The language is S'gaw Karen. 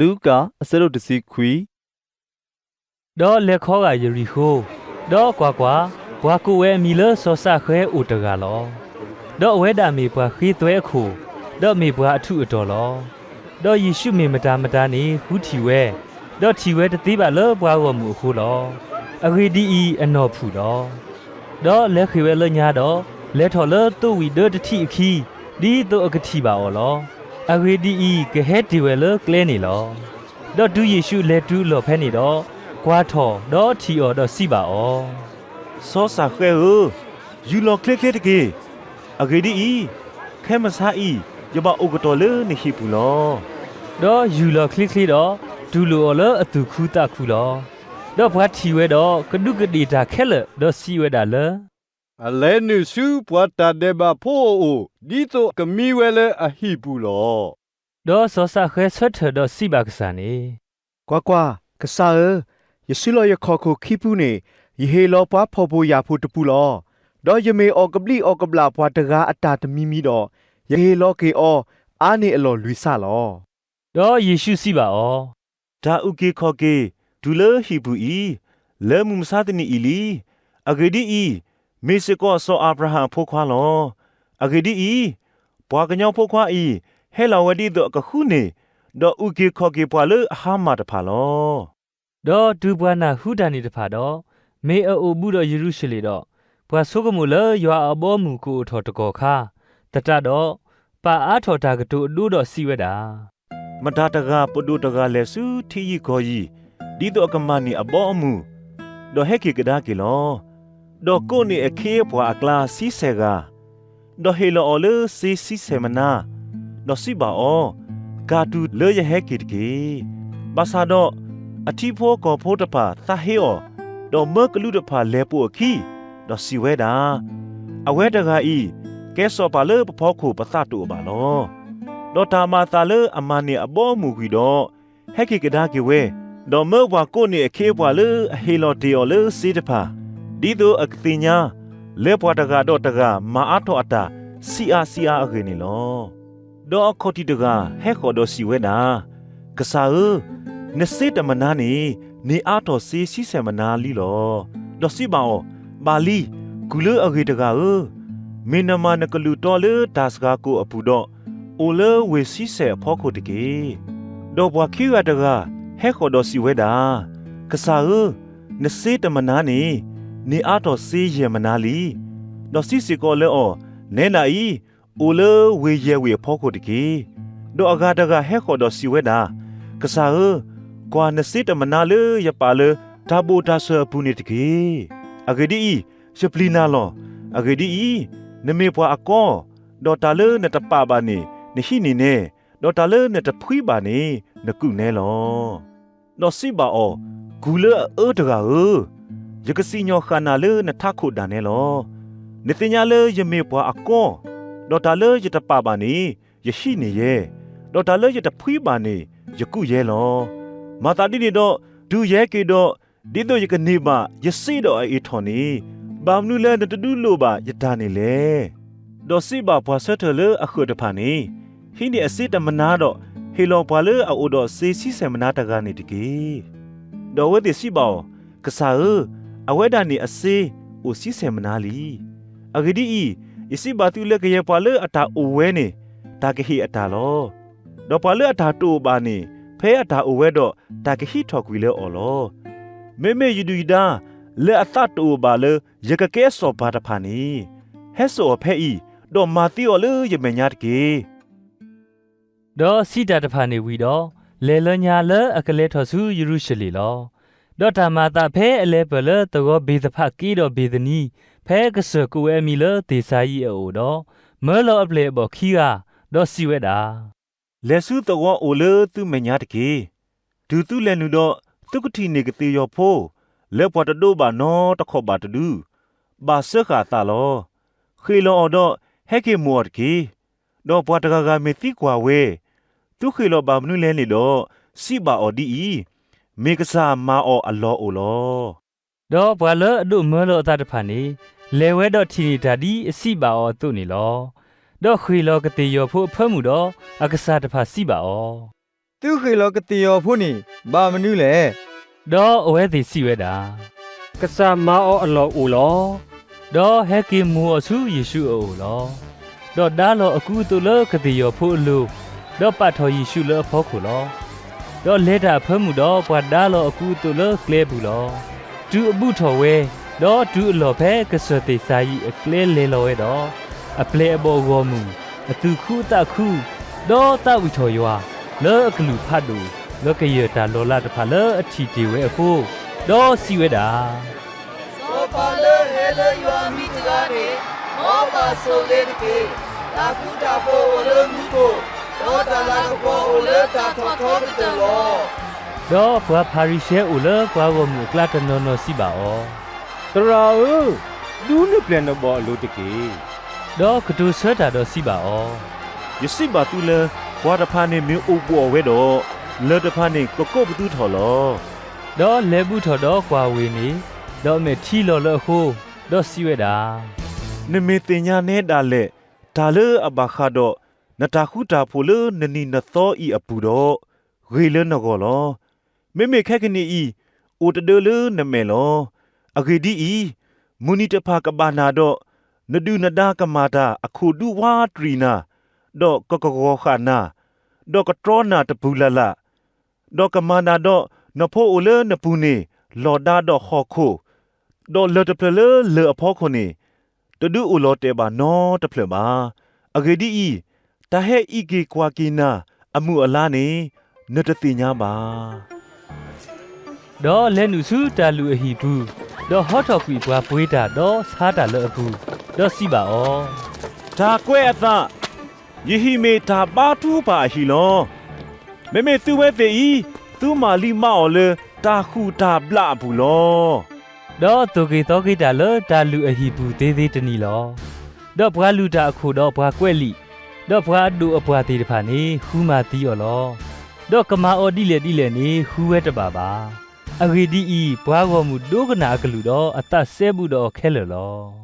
လူၤကၣ် အဆၢဒိၣ်တဆံခွံ. ဒီးလဲၤခီဂာ်ယရံၣ်ဃိ, ဒီးကွၢ်ကွၢ်, ပှၤကိးဝဲအမံၤလၢစီၤစးဃဲအိၣ်တဂၤလီၤ. ဒီးအဝဲဒၣ်မ့ၢ်ပှၤဃ့သွဲအခိၣ်, ဒီးမ့ၢ်ပှၤအထူးအတီၤလီၤ. ဒီးယ့ၣ်ရှူးမ့ၢ်မတၤမတၤန့ၣ် ဃုထံၣ်ဝဲ, ဒီးထံၣ်ဝဲတသ့ဘၣ်လၢပှၤဂီၢ်မုၢ်အဃိလီၤ. အဂ့ၢ်ဒ်အံၤ, အနီၢ်ဖုၣ်လီၤ. ဒီးလဲၤဃ့ၢ်ဝဲလၢညါဒီး, လဲၤထီၣ်လၢသိဝံၣ်ဒၢတထံးအခံ, ဒ်သိးအကထံၣ်ဘၣ်အီၤလီၤ. အဂ့ၢ်ဒ်အံၤ, ကဟဲတ့ၢ်ဝဲလၢကျဲန့ၣ်လီၤ. ဒီးတုၤယ့ၣ်ရှူးလဲၤတုၤအလီၢ်ဖဲန့ၣ်ဒီး, ကွၢ်ထီၣ်, ဒီးထံၣ်အီၤဒီးစံးဘၣ်အီၤ, စီၤစၢ်ဃဲဧၢ, ယူၢ်လီၤချ့ချ့တက့ၢ်. အဂ့ၢ်ဒ်အံၤ, ခဲမုၢ်ဆါအံၤ, ယဘၣ်အိၣ်ကတီၢ်လၢနဟံၣ်ပူၤလီၤ. ဒီးယူၢ်လီၤချ့ချ့ဒီး, တူၢ်လိာ်အီၤလၢအသူၣ်ခုသးခုလီၤ. ဒီးပှၤထံၣ်ဝဲဒီး, ကဒူးကဒ့ၣ်တၢ်ခဲလၢာ်, ဒီးစံးဝဲဒၣ်လၢ အလဲၤနုာ်ဆူပှၤတၢ်ဒဲးဘးဖိအအိၣ်, ဒ်သိးကမံဝဲလၢအဟံၣ်ပူၤလီၤ. ဒီးစီၤစၢ်ဃဲဆၢထၢၣ်ဒီးစံးဘၣ်ကစၢ်န့ၣ်, ကွၢ်ကွၢ်, ကစၢ်ဧၢ, ယစုလီၤယခီၣ်ခိၣ်ခံဖုန့ၣ်, ယဟ့ၣ်လီၤပှၤဖှီၣ်ဖိယာ်ဖိတပူၤလီၤ. ဒီးယမ့ၢ်အီၣ်ကဘျံးအီၣ်ကဘျၣ်ပှၤတဂၤအတၢ်တမံၤမံၤဒီး, ယကဟ့ၣ်လီၤက့ၤအီၤ, အါန့ၢ်အလီၢ်လွံၢ်ဆၣ်လီၤ. ဒီးယ့ၣ်ရှူးစံးဘၣ်အီၤ, တၢ်အုၣ်က့ၤခီၣ်က့ၤတုၤလၢဟံၣ်ပူၤအံၤ, လၢမုၢ်မဆါတနံၤအံၤလံ. အဂ့ၢ်ဒ်အံၤ, မ့ၢ်စ့ၢ်ကီးစီၤအၤဘြၤဟၣ်အဖိခွါလီၤ. အဂ့ၢ်ဒ်အံၤ, ပှၤကညီဖိခွါအံၤ, ဟဲလီၤဝဲဒ်သိးအကဃုန့ၢ်, ဒီးအုၣ်က့ၤခီၣ်က့ၤပှၤလၢအဟါမၢ်တဖၣ်လီၤ. ဒီးတုၤပှၤနၢ်ဟူတၢ်န့ၣ်တဖၣ်ဒီး, မ့ၢ်အအိၣ်ဘူးဒီးယရူၤၡလ့ၣ်ဒီး, ပှၤဆိကမိၣ်လၢယွၤအဘီအမုၢ်ကအိၣ်ထီၣ်တကီၢ်ခါ, သတးဒီး, ပာ်အါထီၣ်တၢ်ကတိၤအဒိဒီးစံးဝဲဒၣ်, မတၤတဂၤပဒိၣ်တဂၤလဲၤဆူထံယံၤကီၢ်ယံၤ, ဒ်သိးအကမၤန့ၢ်အဘီအမုၢ်, ဒီးဟဲက့ၤကဒါက့ၤလီၤ. ဒီးကိးန့ၢ်အခ့အပှၤအကျါဆံဆဲၣ်ဂၤ, ဒီးဟ့ၣ်လီၤအီၤလၢစ့ဆံဆဲၣ်မနါ, ဒီးစံးဘၣ်အီၤ, ကၢ်တုၤလၢယဟဲက့ၤတက့ၢ်. ဘၣ်ဆၣ်ဒီး, အထံဖိကီၢ်ဖိတဖၣ်သးဟ့အီၤ, ဒီးမၢကလူးတဖၣ်လဲၤပိာ်အခံ, ဒီးစံးဝဲဒၣ်, အဝဲတဂၤအံၤ, ကဲစီၤပၤလၢပဖီခိၣ်ပသးတအိၣ်ဘၣ်လီၤ. ဒီးတၢ်မၤအသးလၢအမၤန့ၢ်အဘီအမုၢ်ဝံၤဒီး, ဟဲက့ၤကဒါက့ၤဝဲ, ဒီးမၢပှၤကိးန့ၢ်အခ့အပှၤလၢအဟ့ၣ်လီၤတ့ၢ်အီၤလၢစ့တဖၣ်, ဒ်သိးအကသ့ၣ်ညါ, လၢပှၤတဂၤဒီးတဂၤမၤအါထီၣ်အတၢ်ဆံးအါဆံးအါအဂ့ၢ်န့ၣ်လီၤ. ဒီးအခီၣ်ထံးတဂၤဟဲဃီၤဒီးစံးဝဲဒၣ်, ကစၢ်ဧၢ, နစ့တမနါန့ၣ်, န့ၢ်အါထီၣ်စ့ဆံဆဲၣ်မနါလံလီၤ. ဒီးစံးဘၣ်အီၤ, ဘၣ်လံ, ကုၢ်လၢအဂ့ၤတဂၤဧၢ, မ့ၢ်နမၤနကလုၢ်တီလၢတၢ်စှၤကိာ်အပူၤဒီး, အိၣ်လၢဝ့ၢ်ဆံဆဲၣ်အဖီခိၣ်တက့ၢ်. ဒီးပှၤခံဂၤတဂၤဟဲဃီၤဒီးစံးဝဲဒၣ်, ကစၢ်ဧၢ, နစ့တမနါန့ၣ်, န့ၢ်အါထီၣ်စ့ယဲၢ်မနါလံ. ဒီးစံးစ့ၢ်ကီးလၢအီၤ, နဲဒၣ်အံၤ, အိၣ်လၢဝ့ၢ်ယဲၢ်ဝ့ၢ်အဖီခိၣ်တက့ၢ်. ဒီးအဂၤတဂၤဟဲဃီၤဒီးစံးဝဲဒၣ်, ကစၢ်ဧၢ, ကွၢ်နစ့တမနါလၢယပာ်လၢတၢ်ဘိၣ်တၢ်စၢၤအပူၤန့ၣ်တက့ၢ်. အဂ့ၢ်ဒ်အံၤ, ယပျံၤနၤလီၤ. အဂ့ၢ်ဒ်အံၤ, နမ့ၢ်ပှၤအကီ, ဒီးတၢ်လၢနတပာ်ဘၣ်န့ၣ် နဟံးန့ၢ်နဲ, ဒီးတၢ်လၢနတဖှံဘၣ်န့ၣ် နကူးနဲလီၤ. ဒီးစံးဘၣ်အီၤ, ကုၢ်လၢအအၢတဂၤဧၢ, ယကစံၣ်ညီၣ်ဃၣ်နၤလၢနထးခိၣ်ဒၣ်နဲလီၤ. နသ့ၣ်ညါလၢယမ့ၢ်ပှၤအကီ, ဒီးတၢ်လၢယတပာ်ဘၣ်န့ၣ် ယဟံးန့ၢ်ယဲ, ဒီးတၢ်လၢယတဖှံဘၣ်န့ၣ် ယကူးယဲလီၤ. မၤသးဒ်န့ၣ်ဒီး, တုၤယဟဲက့ၤဒီး, ဒ်သိးယကန့ၢ်ဘၣ်ယစ့ဒီးအအ့ၣ်ထီၣ်န့ၣ်, ဘၣ်မနုၤလၢနတဒုးလိၣ်ဘၣ်ယတၢ်န့ၣ်လဲၣ်. ဒီးစံးဘၣ်ပှၤဆၢထၢၣ်လၢအဃၢၤတဖၣ်န့ၣ်, ဟံးန့ၢ်အစ့တမနါဒီး, ဟ့ၣ်လီၤပှၤလၢအအိၣ်ဒီးစ့ဆံဆဲၣ်မနါတဂၤန့ၣ်တက့ၢ်. ဒီးအဝဲသ့ၣ်စံးဘၣ်အီၤ, ကစၢ်ဧၢ, အဝဲဒၣ်န့ၣ်အစ့အိၣ်ဆံဆဲၣ်မနါလံ. အဂ့ၢ်ဒ်အံၤ, ယစံးဘၣ်သုလၢကယဲၢ်ပှၤလၢအတၢ်အိၣ်ဝဲန့ၣ်, တၢ်ကဟ့ၣ်အတၢ်လီၤ. ဒီးပှၤလၢအတၢ်တအိၣ်ဘၣ်န့ၣ်, ဖဲအတၢ်အိၣ်ဝဲဒီးတၢ်ကဟံးထီၣ်ကွံာ်လၢအီၤလီၤ. မ့မ့ၢ်ယဒုၣ်ယဒါလၢအသးတအိၣ်ဘၣ်လၢယကကဲစီၤပၤတဖၣ်န့ၣ်, ဟဲစိာ်အီၤဖဲအံၤ, ဒီးမၤသ့အီၤလၢယမဲာ်ညါတက့ၢ်. ဒီးစံးတၢ်တဖၣ်န့ၣ်ဝံၤဒီး, လဲၤလၢညါလၢအကလဲၤထီၣ်ဆူယရူၤၡလ့ၣ်လီၤ. ဒီးတၢ်မၤအသးဖဲအလဲၤပၢၢ်လၢသဝီဘ့ၤသဖးက့ဒီးဘ့ၤသနံ, ဖဲကစၢၢ်ကိးဝဲအမံၤလၢသ့ၣ်စၤယံးအအိၣ်ဒီး, မၢလီၤအပျဲၢ်အဘီၣ်ခံဂၤ, ဒီးစံးဝဲဒၣ်, လဲၤဆူသဝီအိၣ်လၢသုမဲာ်ညါတက့ၢ်. တုၤသုလဲၤနုာ်ဒီး, သုကထံၣ်န့ၢ်ကသ့ၣ်ယီၤဖိ, လၢပှၤတဒိးဘၣ်နီတခီၣ်ဘၣ်တဒု, ဘၣ်စၢဃာ်အသးလီၤ. ဃ့ၢ်လီၤအီၤဒီးဟဲက့ၤမိာ်အီၤတက့ၢ်. ဒီးပှၤတဂၤဂၤမ့ၢ်သံကွၢ်ဝဲ, သုဃ့ၢ်လီၤဘၣ်မနုၤလဲၣ်န့ၣ်ဒီး, စံးဘၣ်အီၤဒ်အံၤ, မ့ၢ်ကစၢ်မၤအီၤအလီၢ်အိၣ်လီၤ. ဒီးပှၤလၢအဒိးမၢလီၤအသးတဖၣ်န့ၣ်, လဲၤဝဲဒီးထံၣ်န့ၢ်တၢ်ဒ်အစံးဘၣ်အီၤအသိးန့ၣ်လီၤ. ဒီးဃ့ၢ်လီၤကသ့ၣ်ယီၤဖိအဖၢမုၢ်ဒီး, အကစၢ်တဖၣ်စံးဘၣ်အီၤ, သုဃ့ၢ်လီၤကသ့ၣ်ယီၤဖိန့ၣ် ဘၣ်မနုၤလဲၣ်. ဒီးအဝဲသ့ၣ်စံးဝဲဒၣ်, ကစၢ်မၤအီၤအလီၢ်အိၣ်လီၤ. ဒီးဟဲက့ၤမိၢ်အီၤဆူယ့ၣ်ၡူးအအိၣ်လီၤ. ဒီးဒါလီၤအကူအသိးလၢကသ့ၣ်ယီၤဖိအလိၤ, ဒီးပာ်ထီၣ်ယ့ၣ်ၡူးလၢအဖီခိၣ်လီၤ. ဒီးလဲၤတၢ်အဖၢမုၢ်ဒီးပှၤဒါလီၤအကူအသိးလၢကျဲပူၤလီၤ. တုၤအဘူးထီၣ်ဝဲ, ဒီးတုၤအလီၢ်ဖဲကစၢၢ်သ့ၣ်စၤယံးအကျဲလဲၤလီၤဝဲဒီး, အပျဲၢ်အဘီၣ်ဂီၢ်မုၢ်, အသူၣ်ခုသးခု, ဒီးသးဝံၣ်ထီၣ်ယွၤ, လၢအကလုၢ်ဖးဒိၣ်, လၢကယဲၢ်တၢ်လီၤလးတဖၣ်လၢအထံၣ်တ့ၢ်ဝဲအဃိ, ဒီးစံးဝဲဒၣ်, စီၤပၤလၢဟဲလၢယွၤအမံၤတဂၤန့ၣ်, မ်ဘၣ်ဆိၣ်ဂ့ၤတက့ၢ်. တၢ်ဃူတၢ်ဖိးအိၣ်လၢမူခိၣ်, ဒီးတၢ်လၤကပီၤအိၣ်လၢတၢ်ထီၣ်ထီကတၢၢ်လီၤ. ဒီးပှၤဖၤရံၤၡဲအိၣ်လၢပှၤဂီၢ်မုၢ်အကျါတနီၤနီၤစံးဘၣ်အီၤ, သရၣ်ဧၢ, ဒူနပျဲၢ်နဘီၣ်အလိၤတက့ၢ်. ဒီးကတိၤဆၢတၢ်ဒီးစံးဘၣ်အီၤ, ယစံးဘၣ်သုလၢ ပှၤတဖၣ်န့ၣ် မ့ၢ်အိၣ်ဘှီၣ်ဝဲဒီး, လၢၢ်တဖၣ်န့ၣ် ကကိးပသူထီၣ်လီၤ. ဒီးလဲၤဘူးထီၣ်ဒီးကွၢ်ဝ့ၢ်န့ၣ်, ဒီးအမဲာ်ထံလီၤလၢအဃိ, ဒီးစံးဝဲဒၣ်, နမ့ၢ်သ့ၣ်ညါနဲဒၣ်လဲာ် တၢ်လၢအဘၣ်ဃးဒီး နတၢ်ဃူတၢ်ဖိးလၢနနံၤနသီအံၤအပူၤဒီး, ဂ့ၤလၢနဂီၢ်လီၤ. မ့မ့ၢ်ခဲကနံၣ်အံၤ, အိၣ်တဒၢလၢနမဲာ်လီၤ. အဂ့ၢ်ဒ်အံၤ, မုၢ်နံၤတဖၣ်ကဘၣ်နၤဒီး, နဒုၣ်နဒါကမၤတၢ်အခိၣ်ဒူဝးတြံၤနၤ, ဒီးကကဂီၤဃာ်နၤ, ဒီးကတြီနၤတပူၤလၢ်လၢ်, ဒီးကမၤနၤဒီးနဖိအိၣ်လၢနပူၤန့ၣ် လီၤဒါဒီးဟီၣ်ခိၣ်, ဒီးလၢၢ်တဖျၢၣ်လၢလၢၢ်အဖီခိၣ်န့ၣ် တဒုးအိၣ်လီၤတဲာ်ဘၣ်နီတဖျၢၣ်ဘၣ်. အဂ့ၢ်ဒ်အံၤ, တၢ်ဟဲအံးက့ၤကွၢ်က့ၤနၤအမုၢ်အလါန့ၣ် နတသ့ၣ်ညါဘၣ်. ဒီးလဲၤနုာ်ဆူတၢ်လုၢ်အဟံၣ်ပူၤ, ဒီးဟီထီၣ်ကွံာ်ပှၤပှ့ၤတၢ်ဒီးဆါတၢ်လၢအပူၤ, ဒီးစံးဘၣ်အီၤ, တၢ်ကွဲးအသး, ယဟံၣ်မ့ၢ်တၢ်ဘါထုကဖၣ်အဟံၣ်လီၤ. မ့မ့ၢ်သုဝဲသ့ၣ်အံၤ, သုမၤလံမၤအီၣ်လၢတၢ်ဃူၣ်တၢ်ဘျးအပူၤလီၤ. ဒီးသိၣ်က့ၤသီက့ၤတၢ်လၢတၢ်လုၢ်အဟံၣ်ပူၤသ့သ့တနံၤလီၤ. ဒီးပှၤလုၢ်တၢ်အခိၣ်ဒီးပှၤကွဲးလံာ်, ဒီးပှၤအဒိၣ်အပှၢ်သ့ၣ်တဖၣ်န့ၣ် ဃုမၤသံအီၤလီၤ. ဒီးကမၤအီၤဒ်လဲၣ်ဒ်လဲၣ်န့ၣ် ဃုဝဲတဘၣ်ဘၣ်. အဂ့ၢ်ဒ်အံၤ, ပှၤဂီၢ်မုၢ်ဒိကနၣ်အကလုၢ်ဒီးအသးစဲဘူးဒီးအီၤခဲလၢာ်လီၤ.